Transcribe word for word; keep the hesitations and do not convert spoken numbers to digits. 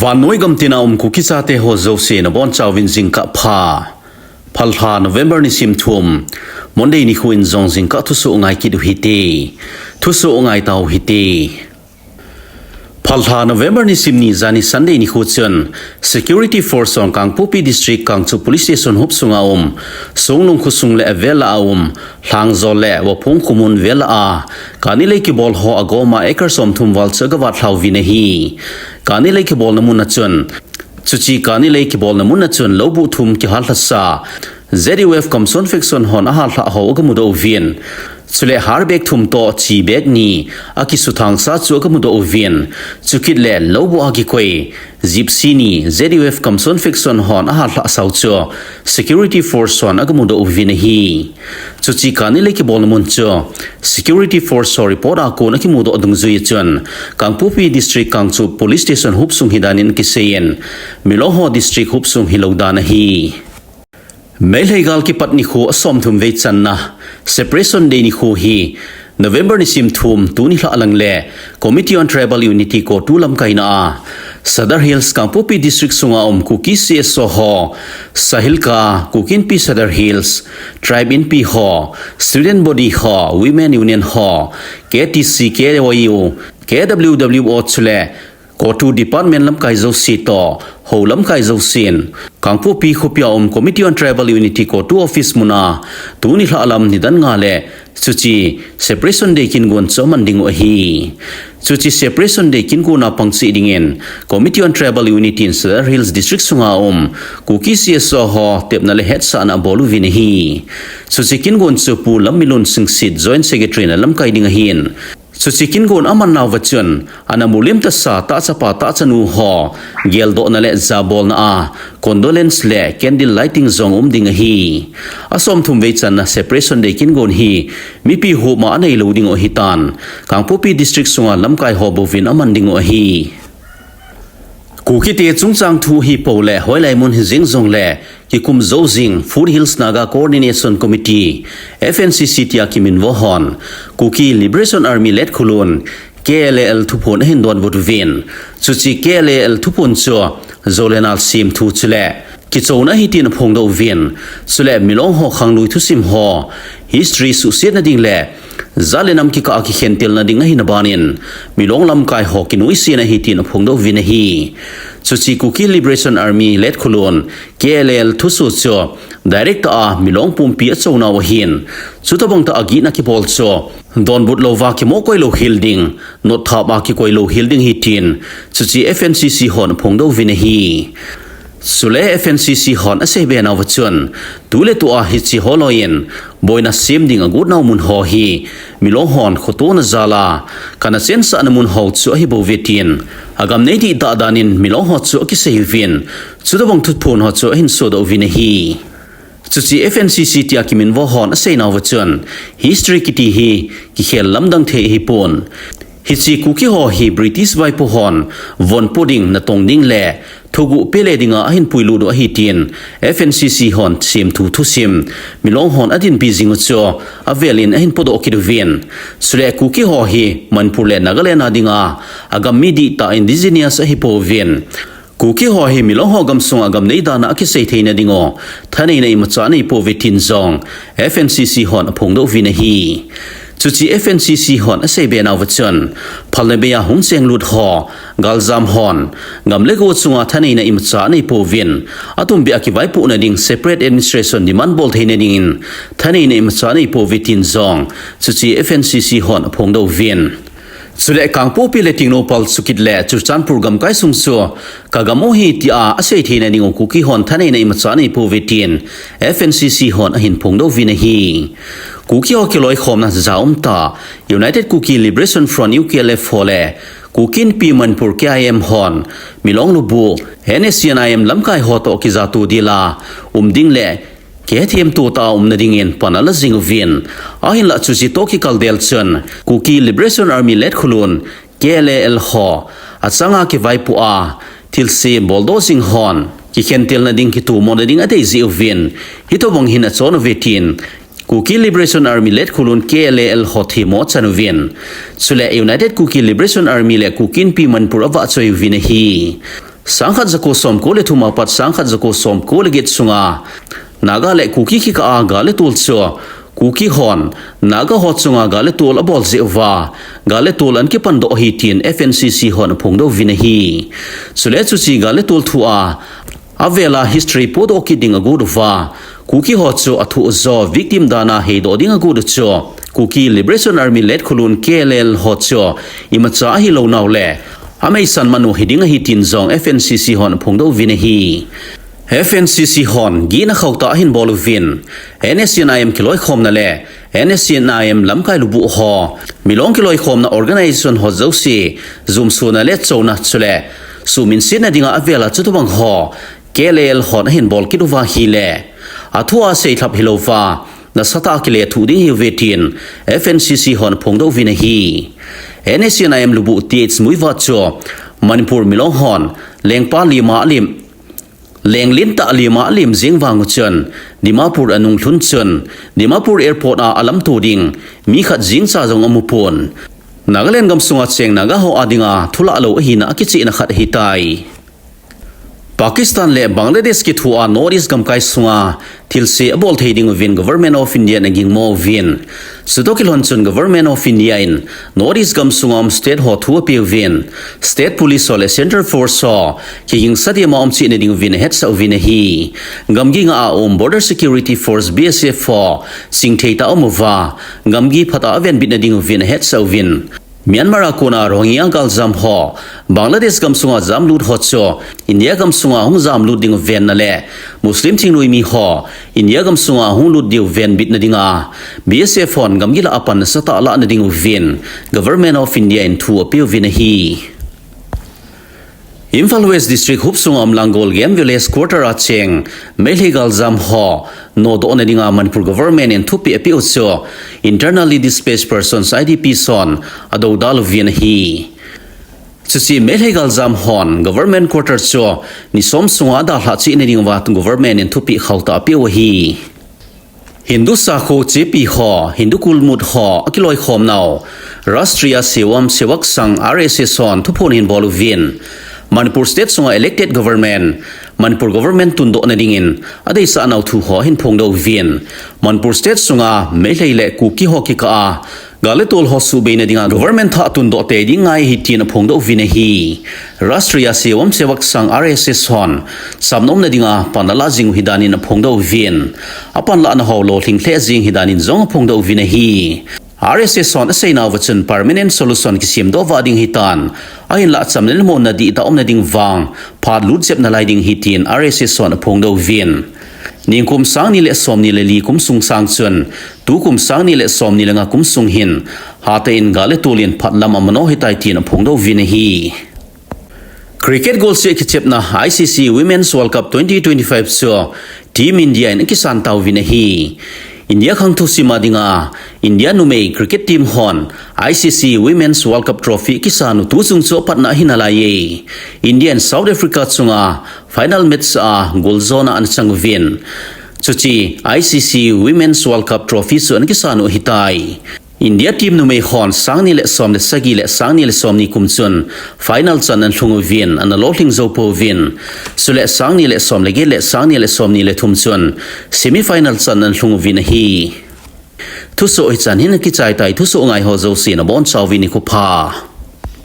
Vannoi gamtina um Kuki chate ho jouse nabonchauvin jingkah pha. Phalbi lha November nisim thum, Monday nikho in jong jingkah thusoh ngai kit u hite. Thusoh ngai tau hite. Phalbi lha November nisim ni jani Sunday nikho chun Security Force hon Kangpokpi District Kangchup Police Station hopsunga um Songlung khosung le avel a um Lhangjol le Vaphong khomun vel a kani lei kibol ho agoma acre somthum val chu agavatlhauvin ahi. Kani lei kibolna mun a chun, chuche kani lei kibolna mun a chun loubuh thum kihallhasa Z U F Kamson faction hon ahalhah ho agamudoh uvin, chule har bag thum toh chi bag ni akisuthangsa chu agamudoh uvin, chukit le loubuh a kikoi Gypsy ni Z U F Kamson faction hon ahalhahsau chu Security Force hon agamudoh uvin ahi. Chuche kani lei kibolna mun chu Security Force ho report a kon akimudoh dungjuia chun Kangpokpi District Kangchup Police Station hopsung hidan in akiseiyin, Milong ho district hopsung hilou dan ahi. Meitei gal kipat nikho asomthum vei channa Separation Day nikho hi November nisim thum tuni lhah lang le Committee on Tribal Unity CoTU lamkaina a Sadar Hills Kangpokpi District sunga um Kuki C S O ho, SAHILCA, Kuki Inpi Sadar Hills, Tribe Inpi ho, Student Body ho, Women Union ho, K T C, K Y U, K W W O chule CoTU department lamkai jouse toh hou lamkai jousen Kangpokpi khopia um Committee on Tribal Unity CoTU office muna tuni lhah lam nidan nga le chuche Separation Day kingon chu aman dingu ahi. Chuche Separation Day kinkona pangcheh dingin Committee on Tribal Unity in Sadar Hills District sunga um Kuki C S O ho tepna le hetsahna abol uvin ahi. Chuche kingon chu Pu Lamminlun Singsit Joint Secretary in alamkai ding ahin, chuche kingon aman nauva chun, ana mulim tasa tahchapa tahchanu ho geldohna le jabolna a condolence le candle lighting jong um ding ahi. Asomthum vei channa Separation Day kingon hi mipi homa aneilou dingu ahitan, Kangpokpi District sunga lamkai ho bouvin aman dingu ahi. Kukite chungchang thu hipou le hoilai mun hijeng jongle kikum jou jing Foothills Naga Coordination Committee, F N C C tia kiminvo hon Kuki Liberation Army Letkholun, K L A L thuphon ahin donbut uvin, chuche K L A L thuphon chu jou le nal semthu chule kichouna ahi tin aphongdoh uvin, chule Milong ho khanglui thusim ho history suhsetna ding le jat le nam kikah a kikhentelna ding ahina banin, Milong lamkai ho kinuisatna ahi tin aphongdoh uvin ahi. Chuche Kuki Liberation Army Letkholun, K L A L thusoh chu direct tah a Milong pumpi achounau ahin, chutobang tah a gihna kibol chu donbut louva kimohkoi lou hel ding, notthap a kikoi lou hel ding ahi tin, chuche F N C C hon aphongdoh uvin ahi. Chule F N C C hon aseibe nauva chun, tuletua hiche holoi in boina sem ding agot nau mun ho hi Milong hon khotona jal a kana chensahna mun ho chu ahibouve tin, agam nei dihtah danin Milong ho chu akisei uvin, chutobang thuphon ho chu ahin sodoh uvin ahi. Chuche F N C C tia kiminvo hon aseinauva chun, history kiti hi kikhel lamdang thei ahipon, hiche Kuki ho hi British vaipo hon von po ding, natong ding le thoguh pele dinga ahin puilut u ahi tin, F N C C hon semthu thusim Milong hon adinpi jingu chu avelin ahin podoh kit uvin, chule Kuki ho hi Manipur le Nagaland a dinga agam mi dihtah indigenous ahipouvin, Kuki ho hi Milong ho gamsunga gam nei dana akisei theina dingu thaneina imacha aneipouve tin jong F N C C hon aphongdoh uvin ahi. Chuche F N C C hon aseibe nauva chun, phalna beia hung chenglut ho galjam hon gam le go chunga thaneina imacha aneipouvin, atumbeh a kivaipohna ding separate administration demand bol theina dingin thaneina imacha aneipouve tin jong chuche F N C C hon aphongdoh uvin, chule Kangpokpi le Tengnoupal chukit le Churachandpur gamkai sung chu kagam u ahi tia asei theina dingu Kuki hon thaneina imacha aneipouve tin F N C C hon ahin phongdoh uvin ahi. Kuki ho kiloikhomna jaum tah United Kuki Liberation Front, U K L F ho le Kuki Inpi Manipur, K I M hon Milong lubuh N S C N I M lamkai ho toh kijato dila um ding le kihethemto tah a umna dingin pan ala jing uvin, ahinlah chuche toh kikaldel chun Kuki Liberation Army Letkholun, K L A L ho achanga kivaipoh a thilse boldoh jing hon kikhentelna ding kitomona ding adei jeh uvin, hitobang hin achon uve tin Kuki Liberation Army Letkholun, K L A L ho themmo achan uvin, chule United Kuki Liberation Army le Kuki Inpi Manipur avahchoi uvin ahi. Sangkhat jako somko le thum apat sangkhat jako somko le get sunga Naga le Kuki kikah a gal le tol chu Kuki hon Naga ho chunga gal le tol abol jeh uva gal le tol ana kipan doh ahi tin F N C C hon aphongdoh uvin ahi. Chule chuche gal le tol thua avela history podoh kit ding agot uva Kuki ho chu athuh jo victim dan a heidoh ding agot u chu Kuki Liberation Army led khulun K L A ho chu imacha ahilou nau le ameisan manu hiding ahi tin jong F N C C hon aphongdoh uvin ahi. F N C C hon gihna khauhtah ahin bol uvin, N S C N I M kiloikhomna le N S C N I M lamkai lubuh ho milong kiloikhomna organization ho jouse jumsona le chouna chule suhminsetna dinga avela chutobang ho K L A hon ahin bol kit uva ahile athua seilhap hilouva nasatah a kilethuh ding ahiuve tin F N C C hon aphongdoh uvin ahi. N S C N I M lubuh T H Muivah chu Manipur milong hon lengpa lima alim, lenglin tah lima alim jeng vang uchun Dimapur anunglhun chun Dimapur airport a alamto ding mi khat jeng cha jong amupon. Nagaland gamsunga cheng Naga ho adinga thulah lou ahina akichehna khat ahitai. Pakistan le Bangladesh kithua North East gamkai sunga thilse abol thei ding uvin Government of India in agingmo uvin. Chutoh kilhon chun Government of India in North East gamsunga um state ho thu apeuvin, state police ho le central force ho kigingsa dema um chehna ding uvin ahetsah uvin ahi. Gamgi nga a um Border Security Force, B S F ho chingthei tah a um uva, gamgi phat a avenbitna ding uvin ahetsah uvin. Myanmar a kona Rohingya galjam ho Bangladesh gamsunga jamlut ho chu India gamsunga hung jamlut ding venna le Muslim thingnoimi ho India gamsunga hung lut diu venbitna dinga B S F hon gamgi lah a pan nasatah lahna ding uvin Government of India in thu apeuvin ahi. Imphal West District hupsunga um Langol Game Village quarter a cheng Meitei galjam ho nodohna dinga Manipur government in thupeh apeh u chu Internally Displaced Persons, I D Ps hon adoudal uvin ahi. Chuche Meitei galjam hon government quarter chu ni som sunga adalhah chehna dinguva government in thupeh khauhtah apeh u ahi. Hindu sakho chepi ho, Hindu kulmut ho akiloikhomnau Rashtriya Swayamsevak Sangh, R S S hon thuphon ahin bol uvin, Manipur state sunga elected government, Manipur government tundohna dingin adeisahnau thu ho ahin phongdoh uvin, Manipur state sunga Meitei le Kuki ho kikah a gal le tol ho suhbeina dinga government thah tundoh tei ding ngai ahi tin aphongdoh uvin ahi. Rashtriya Swayamsevak Sangh, R S S hon samnomna dinga pan alah jing u ahi danin aphongdoh uvin, apanlahna ho lolhing lheh jing ahi danin jong aphongdoh uvin ahi. R S S hon aseinauva chun permanent solution kisemdoh vah ding ahitan, ahinlah chamna le muonna dihtah umna ding vang phat lut jep nalai ding ahi tin R S S hon aphongdoh uvin. Nikum sang ni le som ni le li kum sung sang chun, tukum sang ni le som ni le nga kum sung hin, hatah in gal le tol in phat lam amano ahitai tin aphongdoh uvin ahi. Cricket golseh kichepna I C C Women's World Cup twenty twenty-five chu Team India in akisan tauvin ahi. India khang thusim a dinga India numei cricket team hon I C C Women's World Cup Trophy akisan u tuchung chu apatna ahi nalaiye. India in South Africa chunga final match a goal jona ana chang uvin, chuche I C C Women's World Cup Trophy chu ana kisan u ahitai. India team numei hon sang ni le som le sagi le sang ni le som ni kum chun final chan ana lhung uvin, ana lolhing jou pouvin. Chule sang ni le som le get le sang ni le som ni le thum chun semi final chan ana lhung uvin ahi. Thusoh hichan hin akichai tai, thusoh ngai ho jouse nabonchauvin nikho pha.